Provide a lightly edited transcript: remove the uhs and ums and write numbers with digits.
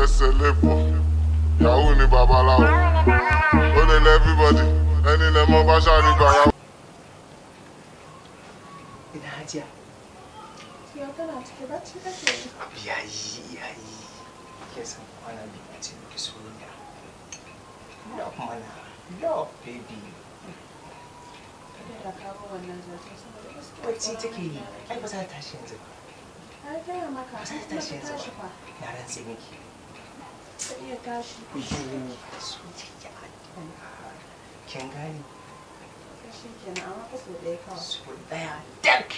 Tẹsẹ̀ lébọ̀, Yahoo ni babaláwo. Ó lè lẹ́ everybody, ẹni lẹ mọ́ bá ṣáà ní gbàyàwó. Ina Hajiya? Ya tana ciki, bacci kake yi. Abu yayi yayi. Ke san kwana biyu a ce miki soyayya. Love mana, love baby. Kada ka kawo wannan zancen saboda gaskiya. Bacci take yi, ai ba za ta tashi yanzu ba. Ai gaya maka, Ba za ta tashi yanzu ba. Na rantse miki. Ta iya tashi. Soyayya. Kin gane? Shi kenan, amma fa sau ɗaya kawai. Sau ɗaya dak.